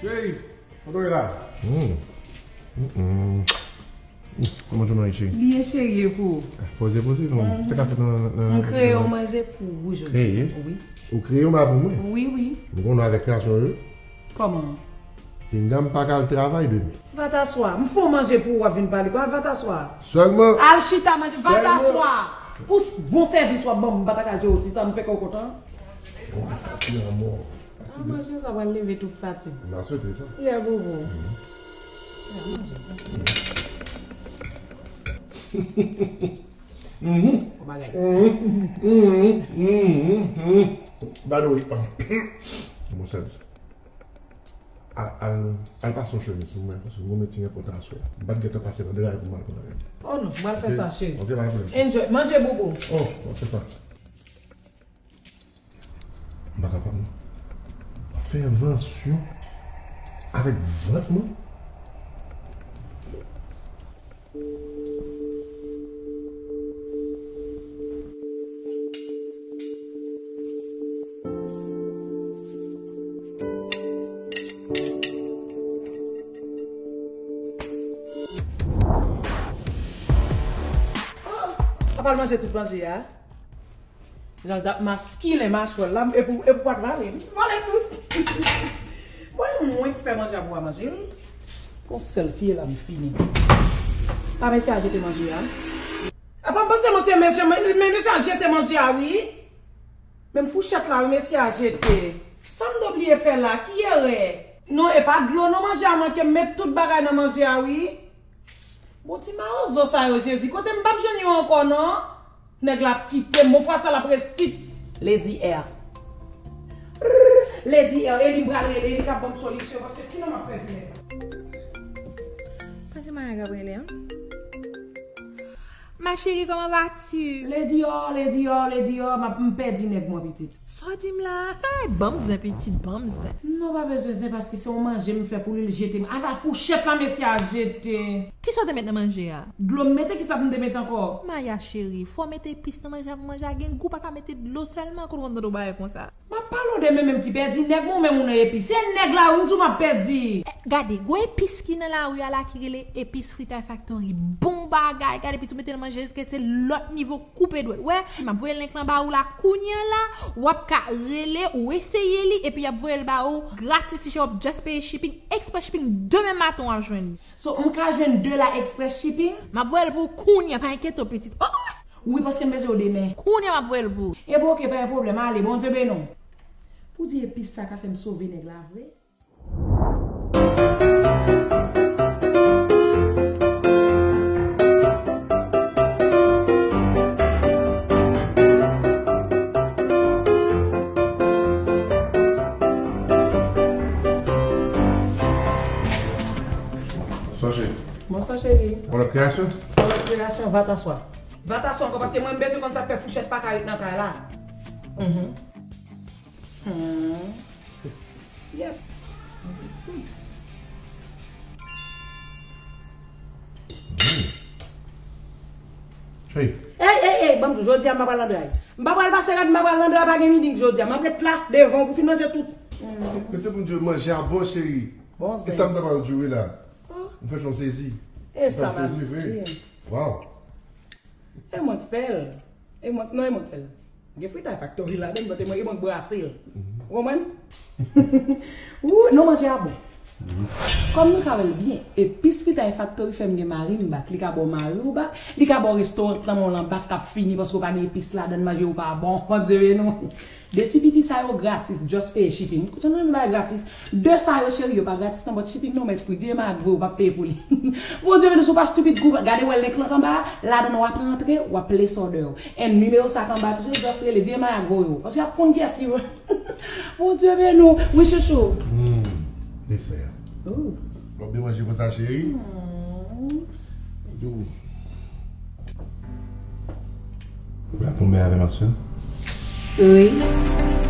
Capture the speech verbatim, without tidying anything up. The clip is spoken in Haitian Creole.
Cheri, kote w ye la? Hmm. Mm-mm. Kòman jounen an ye, cheri? Byen, cheri, e pou ou? Poze, poze, non. Mhm. Sa k ap fèt nan, nan, nan... M kreye yon manje pou ou jodi. Kreye? Wi. Ou kreye yon bagay pou mwen? Wi, wi. M konnen avèk kreyasyon yo. Kòman? Pinga m pa ka al travay demen. Vataswa, m fè w manje pou ou, w ap vin pale. Al Vataswa. Sèlman. Al chita manje. Sèlman. Vataswa. Pou s-, bon sèvis w ap ban m, m pa ta ka jere w ti sa, m fè kè w kontan. Bon, fatig anmò. An manje sa pral leve tout fatig. M a swete sa. Yeah, bobo. Mhm. Yeah, manje. Mhm. Bon bagay. Mhm. Mhm. Mhm. Mhm. By the way, bon sèvis. Al, al, al pase yon chemiz pou mwen, paske mwen mete ti nenpòt aswè. M pa t gentan pase nan degay pou m al pran avè m. Oh non, m al fè sa, cheri. Ok, pa gen pwoblèm. Enjoy. Manje, bobo. Oh, ok, sa. M pa kapab, non. Fè envansyon avèk vant mwen. Papa l manje tout manje a. Jan l t ap maskilen machwè l la, epi, epi w pa t vale li. Vale tout. Bon, e mwen ki fè manje a pou w pa manje l. Fon sèl siye la m fini. Pa mesye a jete manje a. Apa m panse mwen se mesye, men, men mesye a jete manje a, wi. Menm fouchèt la, wi, mesye a jete. Sa m te bliye fè la? Ki erè? Non, e pa dlo non, manje a manke, m met tout bagay nan manje a, wi. Bon, ti mawozo sa yo, Jezi, kote m p ap jwenn yo ankò, non? Nèg la ap kite m, bon, fwa sa l ap resit. Lady R. Lady R, e li m pral rele, li k ap ban m solisyon, paske sinon m ap pèdi nèg la. Panse Maya k ap rele, an? Ma chérie, comment vas-tu? Lady R, Lady R, Lady R, m ap, m pèdi nèg mwen, pitit. Sa w di m la? Hey, ban m zen, pitit, ban m zen. Non, pa bezwen zen, paske se yon manje m fè pou li, l jete m. Ala fouchèt la, mesye a jete. Kisa w te met nan manje a? Dlo m mete, kisa pou m te mete ankò? Maya cheri, fò w mete epis nan manje a pou manje a gen gou, pa ka mete dlo sèlman, kote w konn tande yon bagay konsa? M ap pale w de men menm ki pèdi nèg mwen, ou menm ou nan epis. Se nèg la, wi, m di w m ap pèdi. Eh, gade, gon epis ki nan lari a la ki rele epis Fritay Factory. Bon bagay, gade, pitit, ou mete nan manje, se lòt nivo. Koupe dwèt. Wè, m ap voye link lan ba ou la kounye a la, w ap ka rele, ou eseye li, epi y ap voye l ba ou gratis, li chè, w ap just peye shipping, express shipping, demen maten w ap jwenn li. So, m ka jwenn de la express shipping? M ap voye l pou ou kounye a, pa enkyete w, pitit. Oh! Wi, paske m bezwen w demen. Kounye a m ap voye l pou ou. Ebyen, oke, pa gen pwoblèm, ale, Bondye beni w. Pou di epis sa ka fè m sove nèg la vre? Bonswa, cheri. Bonswa, cheri. Bon lòt kreyasyon? Bon lòt kreyasyon, Vataswa. Vataswa ankò, paske mwen, m bezwen konn sa k fè fouchèt pa ka ret nan kay la. Mhm. Hmm. Yep. Hey. Ey, ey, ey, ban m di w, jodi a m pa pral nan dray. M pa pral pase rad, m pa pral nan dray, pa gen meeting jodi a. M ap ret la, devan w pou fin manje tout. Men se pou m di w, manje a bon, cheri. Bon zen. E sa m ta pral di w wi la. Oh. M fè yon sezi. E sa m ap di. M fè yon sezi vre. Wow. E mwen k fè l. E mwen, non, e mwen k fè l. Gen Fritay Factory ladan l, but e mwen, e mwen k brase l. Ou konprann? Ou, non, manje a bon. Kòm nou ka wè l byen, epis Fritay Factory fè m gen mari m bak. Li ka ba w mari w bak, li ka ba w restoran nan men w lan bak k ap fini paske w pa gen epis ladan l, manje w pa bon. Bondye beni w. De ti piti sa yo gratis, just peye shipping. Jan nou renmen bagay gratis. De sa yo, cheri, yo pa gratis nan bòt shipping non, mèt fri. Di Emma ak vre, ou p ap peye pou li. Bondye beni w, si w pa stupid, gou, gade wè link lan k anba a, ladan w ap rantre, w ap place order w. And nimewo sa k anba tou, just rele, di Emma ak voye w. Paske y ap konn kiyès ki vre. Bondye beni w. Wi, chouchou. Hmm, desè. Ooh. W ap byen manje konsa, cheri? Hmm. Dou. Ou la tonbe avè m aswè? Wi.